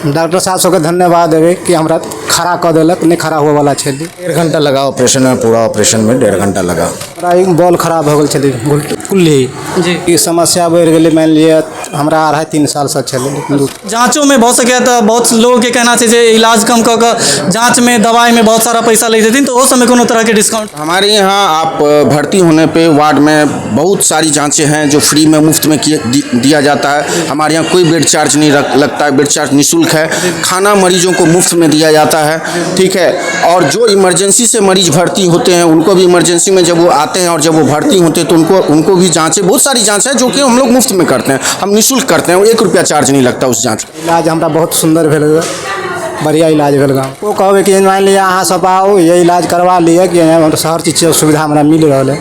Doctor साहब सबके धन्यवाद देबै कि हमरा खड़ा कऽ देलक, नहि खड़ा हुअवला छलै। 1.5 घंटा लगा ऑपरेशन में, पूरा ऑपरेशन में 1.5 घंटा लगा। हमरा एक बॉल खराब भऽ गेल छलै, कुल्ही। ई समस्या बढ़ि गेलै। मानि लिअ हमरा 2.5-3 सालसँ छलै, लेकिन जाँचोमे भऽ सकैए तऽ बहुत लोगके कहना छै जे इलाज कम कऽ कऽ जाँचमे, दवाइमे बहुत सारा पैसा लै छथिन, तऽ ओहो सबमे कोनो तरहके डिस्काउंट? हमारे यहाँ आप भर्ती होने पे वार्ड में बहुत सारी जांचें हैं जो फ्री में, मुफ्त में दिया जाता है। हमारे यहाँ कोई बेड चार्ज नहीं लगता है, बेड चार्ज निःशुल्क है। खाना मरीजों को मुफ्त में दिया जाता है, ठीक है? और जो इमरजेंसी से मरीज भर्ती होते हैं, उनको भी इमरजेंसी में जब वो आते हैं और जब वो भर्ती होते हैं तो उनको उनको भी जाँचें, बहुत सारी जाँच है जो कि हम लोग मुफ्त में करते हैं, हम निःशुल्क करते हैं। 1 रुपया चार्ज नहीं लगता उस जाँच का। इलाज हमरा बहुत सुन्दर भेल, बढ़िआँ इलाज भेल। गाँव ओ कहबै कि मानि लिअ अहाँ सब आउ, ये इलाज करवा लिअ कि यहाँ हर चीजके सुविधा हमरा मिल रहल है,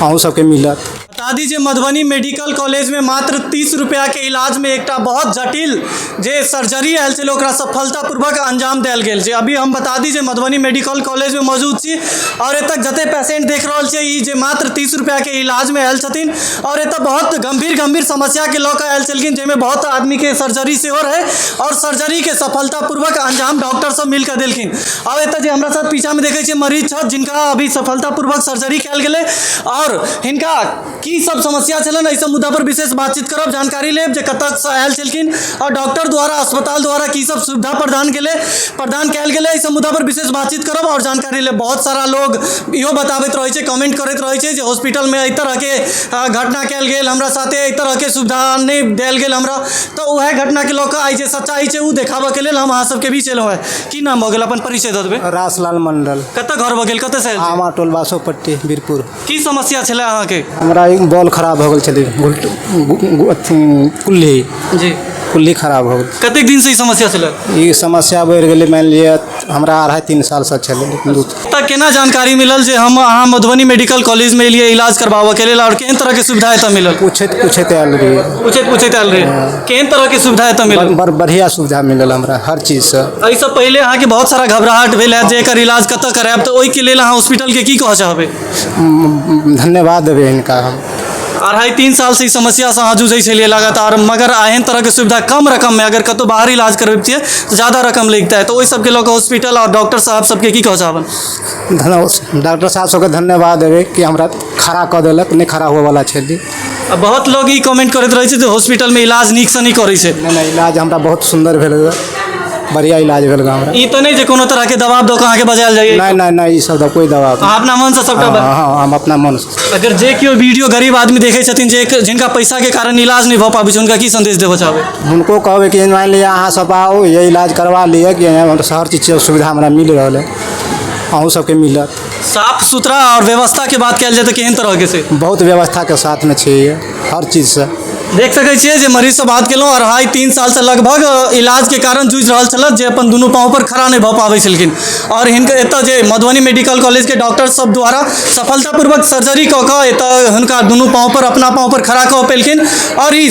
अहूँ सबके मिलत। बता दी जे मधुबनी मेडिकल कॉलेजमे मात्र 30 रुपैआके इलाजमे एकटा बहुत जटिल जे सर्जरी आयल छलै, ओकरा सफलतापूर्वक अंजाम देल गेल छै। अभी हम बता दी जे मधुबनी मेडिकल कॉलेजमे मौजूद छी आओर एतऽ जते पेशेंट देख रहल छियै, ई जे मात्र 30 रुपैआके इलाजमे आयल छथिन आओर एतऽ बहुत गम्भीर गम्भीर समस्याके लऽ कऽ आयल छलखिन, जाहिमे बहुत आदमीके सर्जरी सेहो रहै आओर सर्जरीके सफलतापूर्वक अंजाम डॉक्टर सब मिलकऽ देलखिन। आओर एतऽ जे हमरा साथ पीछामे देखै छियै मरीज छथि, जिनका अभी सफलतापूर्वक सर्जरी कयल गेलै आओर हिनका की सब समस्या छलनि, एहि सब मुद्दा पर विशेष बातचीत करब, जानकारी लेब जे कतऽसँ आयल छलखिन आओर डॉक्टर द्वारा, अस्पताल द्वारा की सब सुविधा प्रदान कयल गेलै। एहि सब मुद्दा पर विशेष बातचीत करब आओर जानकारी लेब। बहुत सारा लोग इहो बताबैत रहै छै, कमेंट करैत रहै छै जे हॉस्पिटलमे एहि तरहके घटना कयल गेल, हमरा साथे एहि तरहके सुविधा नहि देल गेल हमरा। तऽ उएह घटनाके लऽ कऽ आइ जे सच्चाइ छै, ओ देखाबऽके लेल हम अहाँ सबके बीच एलहुँ हेँ। की नाम भऽ गेल? अपन परिचय दऽ देबै। रासलाल मंडल। कतऽ घर भऽ गेल? कतऽसँ आयल छी? आमा टोल, बासोपट्टी, वीरपुर। की समस्या छलै अहाँके? हमरा एक बॉल खराब भऽ गेल छलै, अथी कुल्ही। कुल्ही खराब भऽ गेल। कतेक दिनसँ ई समस्या छलै? ई समस्या बढ़ि गेलै, मानि लिअ हमरा 2.5-3 सालसँ छलै, लेकिन तऽ केना जानकारी मिलल जे हम अहाँ मधुबनी मेडिकल कॉलेजमे एलियै इलाज करबाबऽके लेल आओर केहन तरहके सुविधा एतऽ मिलल? पूछैत पूछैत आयल रहियै। पूछैत पूछैत आयल रहियै। केहन तरहके सुविधा एतऽ मिलल? बड़ बढ़िआँ सुविधा मिलल हमरा हर चीजसँ। एहिसँ पहिले अहाँके बहुत सारा घबराहट भेल हैत जे एकर इलाज कतऽ करायब, तऽ ओहिके लेल अहाँ हॉस्पिटलके की कहऽ चाहबै? धन्यवाद देबै हिनका हम। 2.5-3 सालसँ ई समस्यासँ अहाँ जूझै छलियै लगातार, मगर एहन तरहके सुविधा कम रकममे, अगर कतहु बाहर इलाज करबितियै तऽ ज्यादा रकम लगितै, तऽ ओहि सबके लऽ कऽ हॉस्पिटल आओर डॉक्टर साहब सबके की कहऽ चाहबै? डॉक्टर साहब सबके धन्यवाद देबै कि हमरा खड़ा कऽ देलक, नहि खड़ा हुअवला छलै। आ बहुत लोग ई कमेंट करैत रहै छै जे हॉस्पिटलमे इलाज नीकसँ नहि करै छै। नहि नहि, इलाज हमरा बहुत सुन्दर भेल, बढ़िआँ इलाज भेल हमरा। ई तऽ नहि जे कोनो तरहके दबाव दऽ कऽ अहाँके बजायल जाइए? नहि नहि नहि, ई सब तऽ कोइ दबाव अहाँ अपना मनसँ सबटा हँ, हम अपना मनसँ। अगर जे केओ वीडियो गरीब आदमी देखै छथिन, जे जिनका पैसाके कारण इलाज नहि भऽ पाबै छै, हुनका की संदेश देबऽ चाहबै? हुनको कहबै कि मानि लिअ अहाँ सब आउ, ये इलाज करवा लिअ कि यहाँ हर चीजके सुविधा हमरा मिल रहल है, अहूँ सबके मिलत। साफ सुथरा आओर व्यवस्थाके बात कयल जाय तऽ केहन तरहके छै? बहुत व्यवस्थाके साथमे छै हर चीजसँ। देख सकै छियै जे मरीजसँ बात केलहुँ, 2.5-3 सालसँ लगभग इलाजके कारण जूझि रहल छलथि, जे अपन दुनू पाँव पर खड़ा नहि भऽ पाबै छलखिन आओर हिनकर एतऽ जे मधुबनी मेडिकल कॉलेजके डॉक्टर सब द्वारा सफलतापूर्वक सर्जरी कऽ कऽ एतऽ हुनका दुनू पाँव पर, अपना पाँव पर खड़ा कऽ पेलखिन। आओर ई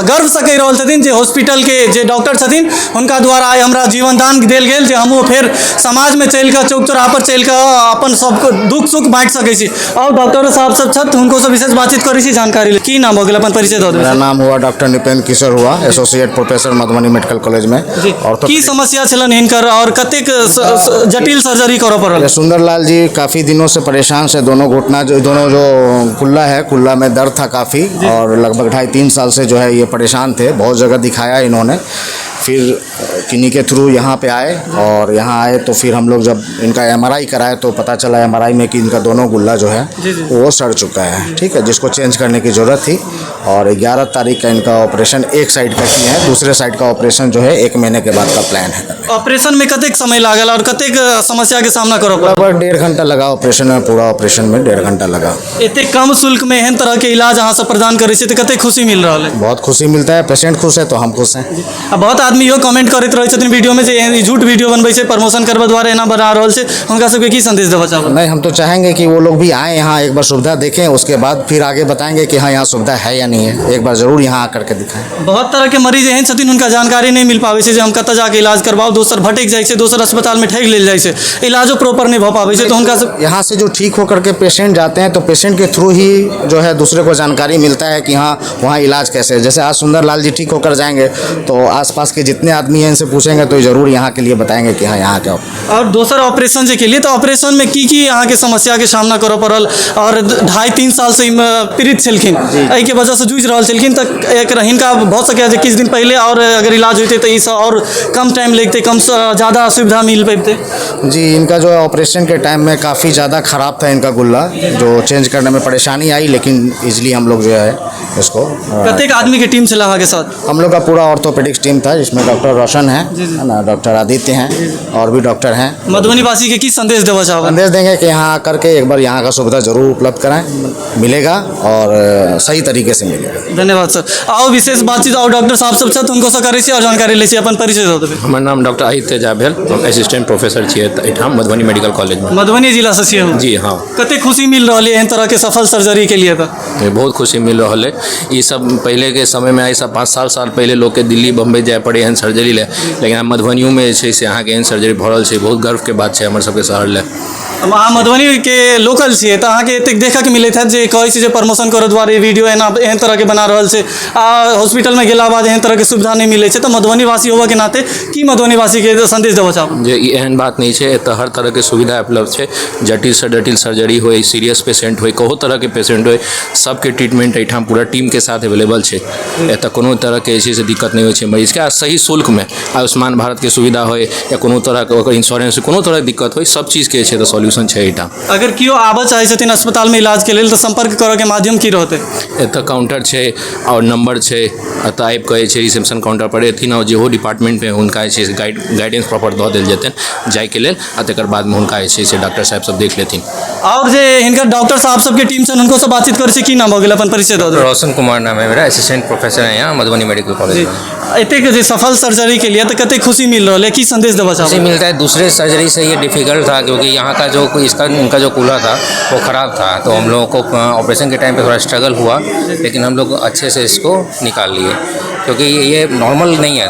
गर्वसँ कहि रहल छथिन जे हॉस्पिटलके जे डॉक्टर छथिन, हुनका द्वारा आइ हमरा जीवनदान देल गेल, जे हमहूँ फेर समाजमे चलि कऽ, चौक चौराहा चलि कऽ अपन सबके दुःख सुख बाँटि सकै छी। आओर डॉक्टर साहब सब छथि, हुनको विशेष बातचीत करै छी, जानकारी ले। की नाम भऽ गेल? अपन परिचय दऽ मेरा देबै। नाम हुआ डॉक्टर निपेंद्र किशोर हुआ, associate professor Madhubani medical college में। और की समस्या छलनि हिनकर आओर कतेक जटिल सर्जरी करऽ पड़ल? ये सुंदरलाल जी काफ़ी दिनों से परेशान से, दोनों घुटना जो, दोनों जो कुल्ला है, कुल्ला में दर्द था काफ़ी और लगभग 2.5-3 साल से जो है ये परेशान थे। बहुत जगह दिखाया इन्होंने, फिर किन्हीं के थ्रू यहाँ पे आए और यहाँ आए तो फिर हम लोग जब इनका एमआरआई कराए तो पता चला एमआरआई में कि इनका दोनों गुल्ला जो है वो सड़ चुका है, ठीक है, जिसको चेंज करने की ज़रूरत थी। और 11 तारीख का इनका ऑपरेशन एक साइड का किए हैं, दूसरे साइड का ऑपरेशन जो है एक महीने के बाद का प्लान है। ऑपरेशन में कतेक समय लागल आओर कतेक समस्याके सामना करऽ पड़ल? लगभग 1.5 घंटा लगा ऑपरेशन में, पूरा ऑपरेशन में 1.5 घंटा लगा। एतेक कम शुल्क में एहन तरहके इलाज अहाँ सब प्रदान करै छी तऽ कतेक खुशी मिल रहल है? बहुत खुशी मिलता है। पेशेंट खुश है तो हम खुश हैं। आ बहुत आदमी इहो कमेंट करैत रहै छथिन वीडियोमे जे एहन ई झूठ वीडियो बनबै छै, प्रमोशन करबै दुआरे एना बना रहल छै। हुनका सबके की संदेश देबऽ चाहबै? नहीं, हम तो चाहेंगे कि वो लोग भी आएँ यहाँ, एक बार सुविधा देखें, उसके बाद फिर आगे बताएंगे कि हाँ, यहाँ सुविधा है या नहीं है। एक बार ज़रूर यहाँ आकर के दिखाएं। बहुत तरहके मरीज एहन छथिन, हुनका जानकारी नहि मिल पाबै छै जे हम कतऽ जाके इलाज करबाउ। दोसर भटकि जाइ छै, दोसर अस्पतालमे ठगि लेल जाइ छै, इलाजो प्रॉपर नहि भऽ पाबै छै, तऽ हुनका सब यहाँ से जो ठीक होकर के पेशेंट जाते हैं तो पेशेंट के थ्रू ही जो है दूसरे को जानकारी मिलता है कि हाँ, वहाँ इलाज कैसे है। जैसे आज सुंदर लाल जी ठीक होकर जाएंगे तो आसपास के के जितने आदमी हैं इनसे पूछेंगे तो ज़रूर यहाँ के लिए बताएंगे कि हाँ यहाँ के आओर दोसर ऑपरेशन जे केलियै, तऽ ऑपरेशनमे की की अहाँके समस्याके सामना करऽ पड़ल? आओर 2.5-3 सालसँ एहिमे पीड़ित छलखिन, एहिके वजहसँ जूझि रहल छलखिन, तऽ एक हिनका भऽ सकैए जे किछु दिन पहिले आओर अगर इलाज होइतै तऽ ईसँ आओर कम टाइम लगितै, कमसँ ज़्यादा सुविधा मिल पैबतै। जी, इनका जो है ऑपरेशन के टाइम में काफ़ी ज़्यादा ख़राब था इनका गुल्ला, जो चेंज करने में परेशानी आई, लेकिन इजली हम लोग जो है इसको कतेक आदमीके टीम छलै अहाँके साथ? हम लोग का पूरा ऑर्थोपेडिक्स टीम था, जिसमें डॉक्टर रोशन है ना, डॉक्टर आदित्य हैं और भी डॉक्टर हैं। मधुबनी वासी के की संदेश देबऽ चाहबै? संदेश देंगे कि यहाँ आकर के एक बार यहाँ का सुविधा ज़रूर उपलब्ध कराएं, मिलेगा और सही तरीके से मिलेगा। धन्यवाद सर। आओ विशेष बातचीत और डॉक्टर साहब सब छथि, हुनको से करै छी और जानकारी लै छी। अपन परिचय दऽ देबै। हमर नाम डॉक्टर आदित्य झा भेल, हम असिस्टेंट प्रोफेसर छियै एहिठाम मधुबनी मेडिकल कॉलेजमे। मधुबनी जिलासँ छियै हम? जी हाँ। कतेक खुशी मिल रहल है एहन तरहके सफल सर्जरी के लिए? तऽ बहुत खुशी मिल रहल है। ई सब पहिलेके समयमे, आइसँ 5-7 साल पहिले लोकके दिल्ली बम्बई जाय पड़ै एहन सर्जरी लए, लेकिन आब मधुबनियोमे जे छै से अहाँके एहन सर्जरी भऽ रहल छै। बहुत गर्वके बात छै हमर सबके शहर लए। अहाँ मधुबनीके लोकल छियै तऽ अहाँके एतेक देखयके मिलैत हैत जे कहै छै जे प्रमोशन करऽ दुआरे वीडियो एना एहन तरहके बना रहल छै, आ हॉस्पिटलमे गेला बाद एहन तरहके सुविधा नहि मिलै छै, तऽ मधुबनीवासी होबऽके नाते की मधुबनीवासीके संदेश देबऽ चाहब? जे ई एहन बात नहि छै, एतऽ हर तरहके सुविधा उपलब्ध छै। जटिलसँ जटिल सर्जरी होइ, सीरियस पेशेंट होइ, कोनो तरहके पेशेंट होइ, सबके ट्रीटमेंट एहिठाम पूरा टीमके साथ अवेलेबल छै। एतऽ कोनो तरहके जे छै से दिक्कत नहि होइ छै मरीजके, आ सही शुल्कमे आयुष्मान भारतके सुविधा होइ या कोनो तरहके ओकर इंश्योरेंस, कोनो तरहके दिक्कत होइ, सब चीजके जे छै तऽ सॉल्यूशन छै एहिठाम। अगर केओ आबऽ चाहै छथिन अस्पतालमे इलाजके लेल तऽ सम्पर्क करऽके माध्यम की रहतै? एतऽ काउंटर छै आओर नंबर छै, एतऽ आबि कऽ जे छै रिसेप्शन काउंटर पर एथिन आओर जेहो डिपार्टमेंटमे हुनका जे छै से गाइडेंस प्रॉपर दऽ देल जेतनि जाइके लेल, आ तकर बादमे हुनका जे छै से डॉक्टर साहेब सब देख लेथिन। आओर जे हिनकर डॉक्टर साहब सबके टीम छनि हुनको से बातचीत करै छी। की नाम भऽ गेल, अपन परिचय दऽ देबै। रोशन कुमार नाम है मेरा, असिस्टेंट प्रोफेसर है यहाँ मधुबनी मेडिकल कॉलेज में। एतेक जे सफल सर्जरी के लिए तऽ कतेक खुशी मिल रहल है, की संदेश देबऽ खुशी चाहबै? मिलता है। दूसरे सर्जरी से ये डिफ़िकल्ट था क्योंकि यहाँ का जो कोई इसका उनका जो कूल्हा था वो ख़राब था, तो हम लोगों को ऑपरेशन के टाइम पे थोड़ा स्ट्रगल हुआ, लेकिन हम लोग अच्छे से इसको निकाल लिए क्योंकि ये नॉर्मल नहीं है।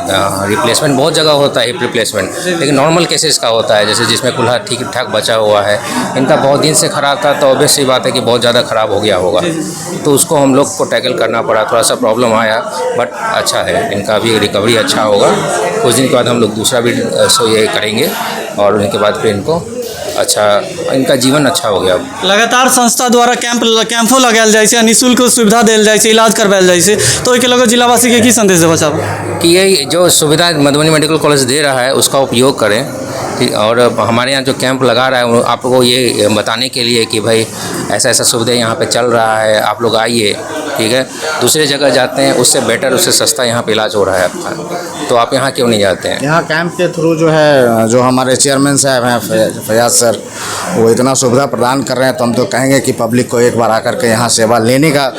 रिप्लेसमेंट बहुत जगह होता है हिप रिप्लेसमेंट, लेकिन नॉर्मल केसेस का होता है, जैसे जिसमें कूल्हा ठीक ठाक बचा हुआ है। इनका बहुत दिन से ख़राब था तो ऑब्वियस सी बात है कि बहुत ज़्यादा ख़राब हो गया होगा, तो उसको हम लोग को टैकल करना पड़ा, थोड़ा सा प्रॉब्लम आया, बट अच्छा है, इनका भी रिकवरी अच्छा होगा। कुछ दिन के बाद हम लोग दूसरा भी सो ये करेंगे और उनके बाद फिर इनको अच्छा, इनका जीवन अच्छा हो गया। लगातार संस्था द्वारा कैंपो लगायल जाइ छै आ निःशुल्क सुविधा देल जाइ छै, इलाज करवायल जाइ छै, तऽ ओहिके लऽ कऽ जिलावासीके की संदेश देबऽ चाहबै? कि ये जो सुविधा मधुबनी मेडिकल कॉलेज दे रहा है उसका उपयोग करें, ठीक। और हमारे यहाँ जो कैंप लगा रहा है वो आपको ये बताने के लिए कि भाई ऐसा ऐसा सुविधा यहाँ पे चल रहा है, आप लोग आइए, ठीक है। दूसरे जगह जाते हैं उससे बेटर, उससे सस्ता यहाँ पे इलाज हो रहा है आपका, तो आप यहाँ क्यों नहीं जाते हैं? यहाँ कैंप के थ्रू जो है, जो हमारे चेयरमैन साहब हैं फैयाज सर, वो इतना सुविधा प्रदान कर रहे हैं, तो हम तो कहेंगे कि पब्लिक को एक बार आकर के यहाँ सेवा लेने का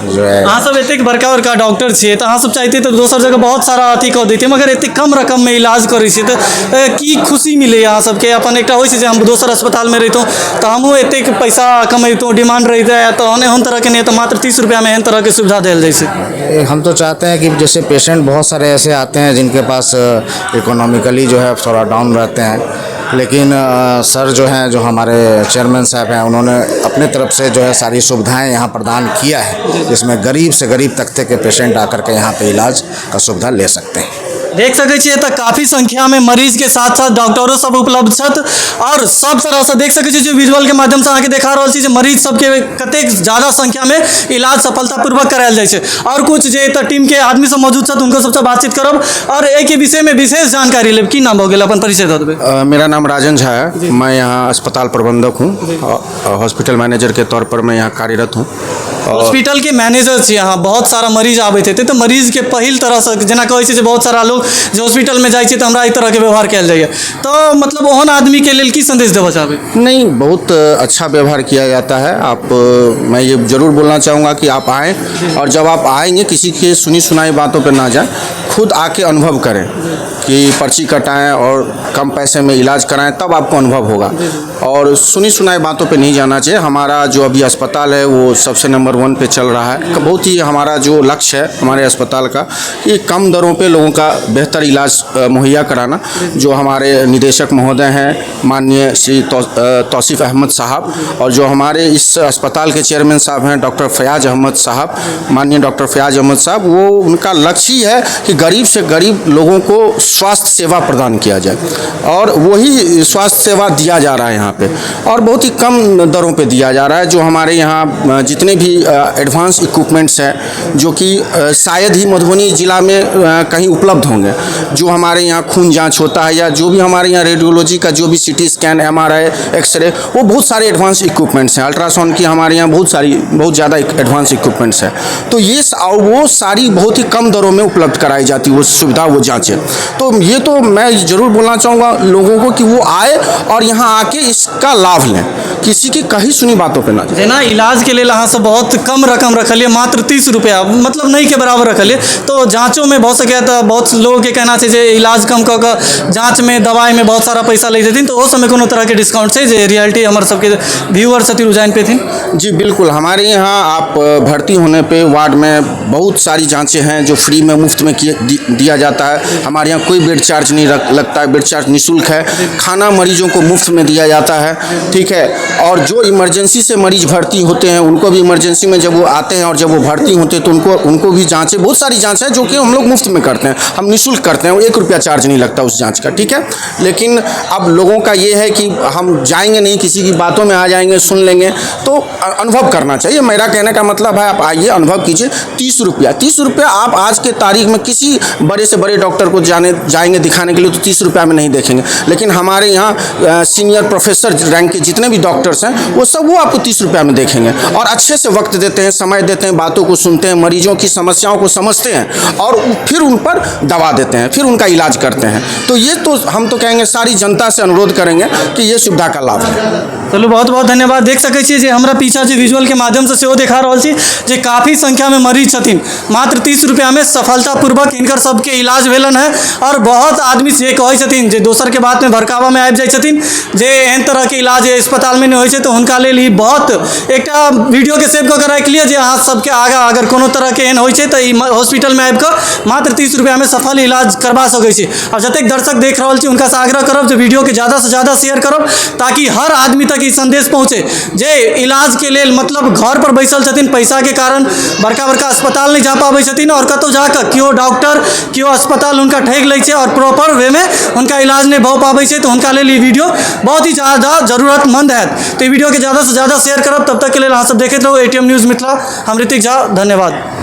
जो है। अहाँ सब एतेक बड़का बड़का डॉक्टर छियै तऽ अहाँ सब चाहिए तऽ दोसर जगह बहुत सारा अथी कऽ दैतियै, मगर एतेक कम रकममे इलाज करै छियै तऽ की खुशी मिलैए अहाँ सबके? अपन एकटा होइ छै जे हम दोसर अस्पतालमे रहितहुँ तऽ हमहूँ एतेक पैसा कमैतहुँ, डिमांड रहितै, तहन एहन तरहके नहि, तऽ मात्र 30 रुपैआमे एहन तरहके सुविधा देल जाइ छै। हम तो चाहते हैं कि जैसे पेशेंट बहुत सारे ऐसे आते हैं जिनके पास इकोनॉमिकली जो है थोड़ा डाउन रहते हैं, लेकिन सर जो हैं, जो हमारे चेयरमैन साहब हैं, उन्होंने अपने तरफ से जो है सारी सुविधाएं यहाँ प्रदान किया है, जिसमें गरीब से गरीब तबके के पेशेंट आकर के यहाँ पे इलाज का सुविधा ले सकते हैं। देख सकै छियै तऽ काफ़ी संख्यामे मरीजके साथ साथ डॉक्टरो सब उपलब्ध छथि और सब तरहसँ देख सकै छियै जे विजुअलके माध्यमसँ अहाँके देखा रहल छी जे मरीज सबके कतेक ज़्यादा संख्यामे इलाज सफलतापूर्वक करायल जाइ छै। और कुछ जे एतऽ टीमके आदमी सब मौजूद छथि हुनको सबसँ बातचीत करब और एहिके विषयमे विशेष जानकारी लेब। की नाम भऽ गेल, अपन परिचय दऽ देबै। मेरा नाम राजन झा है, मैं यहाँ अस्पताल प्रबंधक हूँ, हॉस्पिटल मैनेजर के तौर पर मैं यहाँ कार्यरत हूँ। हॉस्पिटल के मैनेजर छी अहाँ, बहुत सारा मरीज आबैत हेतै तऽ मरीजके पहिल तरहसँ जेना कहै छै जे बहुत सारा लोग जे हॉस्पिटलमे जाइ छै तऽ हमरा एहि तरहके व्यवहार कयल जाइए, तऽ मतलब ओहन आदमीके लेल की संदेश देबऽ चाहबै? नहीं, बहुत अच्छा व्यवहार किया जाता है। आप मैं ये ज़रूर बोलना चाहूँगा कि आप आएँ और जब आप आएंगे किसी के सुनी सुनाई बातों पर ना जाएं, खुद आके अनुभव करें कि पर्ची कटाएं और कम पैसे में इलाज कराएं, तब आपको अनुभव होगा। और सुनी सुनाई बातों पे नहीं जाना चाहिए। हमारा जो अभी अस्पताल है वो सबसे नंबर 1 पे चल रहा है। बहुत ही हमारा जो लक्ष्य है हमारे अस्पताल का कि कम दरों पे लोगों का बेहतर इलाज मुहैया कराना। जो हमारे निदेशक महोदय हैं माननीय श्री तौसीफ़ अहमद साहब, और जो हमारे इस अस्पताल के चेयरमैन साहब हैं डॉक्टर फयाज अहमद साहब, माननीय डॉक्टर फयाज अहमद साहब, वो उनका लक्ष्य ही है कि गरीब से गरीब लोगों को स्वास्थ्य सेवा प्रदान किया जाए और वही स्वास्थ्य सेवा दिया जा रहा है यहाँ पे और बहुत ही कम दरों पे दिया जा रहा है। जो हमारे यहाँ जितने भी एडवांस इक्विपमेंट्स हैं जो कि शायद ही मधुबनी ज़िला में कहीं उपलब्ध होंगे, जो हमारे यहाँ खून जांच होता है या जो भी हमारे यहाँ रेडियोलॉजी का जो भी सीटी स्कैन, एमआरआई, एक्सरे, वो बहुत सारे एडवांस इक्विपमेंट्स हैं। अल्ट्रासाउंड की हमारे यहाँ बहुत ज़्यादा एडवांस इक्विपमेंट्स हैं। तो ये वो सारी बहुत ही कम दरों में उपलब्ध कराई जाती है वो सुविधा, वो जाँचें। तो ये तो मैं ज़रूर बोलना चाहूँगा लोगों को कि वो आए और यहाँ आके इसका लाभ लें, किसी की कही सुनी बातों पे ना जाए। जेना इलाज के लेल अहाँ सब बहुत कम रकम रखलिए, मात्र 30 रुपया, मतलब नहीं के बराबर रखलिए। तो जाँचों में भऽ सकैए तऽ बहुत लोगके कहना छै जे इलाज कम कऽ कऽ जाँचमे दवाइमे बहुत सारा पैसा लै छथिन, तऽ ओहो सबमे कोनो तरहके डिस्काउंट छै जे रियलिटी हमर सबके व्यूअर छथिन उजाइन पेथिन? जी बिल्कुल, हमारे यहाँ आप भर्ती होने पे वार्ड में बहुत सारी जांचें हैं जो फ्री में मुफ्त में दिया जाता है। हमारे यहाँ कोई बेड चार्ज नहीं लगता है, बेड चार्ज निःशुल्क है। खाना मरीजों को मुफ्त में दिया जाता है, ठीक है। और जो इमरजेंसी से मरीज भर्ती होते हैं उनको भी इमरजेंसी में जब वो आते हैं और जब वो भर्ती होते हैं तो उनको भी जाँचें, बहुत सारी जाँच है जो कि हम लोग मुफ्त में करते हैं, हम निःशुल्क करते हैं, 1 रुपया चार्ज नहीं लगता उस जाँच का, ठीक है। लेकिन अब लोगों का ये है कि हम जाएंगे नहीं, किसी की बातों में आ जाएंगे, सुन लेंगे, तो अनुभव करना चाहिए। मेरा कहने का मतलब है आप आइए, अनुभव कीजिए। 30 रुपया, 30 रुपया आप आज के तारीख में किसी बड़े से बड़े डॉक्टर को जाएंगे दिखाने के लिए तो 30 रुपया में नहीं देखेंगे, लेकिन हमारे यहाँ सीनियर प्रोफेसर रैंक के जितने भी डॉक्टर्स हैं वो सब वो आपको 30 रुपया में देखेंगे और अच्छे से वक्त देते हैं, समय देते हैं, बातों को सुनते हैं, मरीजों की समस्याओं को समझते हैं और फिर उन पर दवा देते हैं, फिर उनका इलाज करते हैं। तो ये तो हम तो कहेंगे सारी जनता से अनुरोध करेंगे कि ये सुविधा का लाभ है। चलू बहुत बहुत धन्यवाद। देख सकै छियै जे हमरा पीछा जे विजुअल के माध्यम से सेहो देखा रहल छी जे काफ़ी संख्या में मरीज छथिन, मात्र 30 रुपया में सफलतापूर्वक हिनकर सबके इलाज भेलन है। और बहुत आदमी से कहै छथिन जे दोसर के बात में भड़कावा में आबि जाइ छथिन जे एहन तरह के इलाज अस्पताल में नहीं होइ छै, तऽ हुनका लेल ई बहुत एकटा वीडियो के सेव कऽ के राखि लिअ जे अहाँ सबके आगाँ अगर कोनो तरह के एहन होइ छै तऽ ई हॉस्पिटल में आबि कऽ मात्र 30 रुपया में सफल इलाज करबा सकै छी। और जतेक दर्शक देख रहल छी हुनका से आग्रह करब जे वीडियो के ज़्यादा से ज़्यादा शेयर करब ताकि हर आदमी तक ई संदेश पहुँचे जे इलाज के लेल मतलब घर पर बैसल छथिन, पैसा के कारण बड़का बड़का अस्पताल नहीं जा पाबै छथिन और कतौ जाकऽ केओ डॉक्टर केओ अस्पताल हुनका ठगि लै छै और प्रॉपर वे में हुनका इलाज नहीं भऽ पाबै छै, तऽ हुनका लेल ई वीडियो बहुत ही ज़्यादा जरूरतमंद हैत। तऽ ई वीडियो के ज़्यादा से ज़्यादा शेयर करब। तब तक के लेल अहाँ सब देखैत रहू एटीएम न्यूज़ मिथिला। हम ऋतिक झा, धन्यवाद।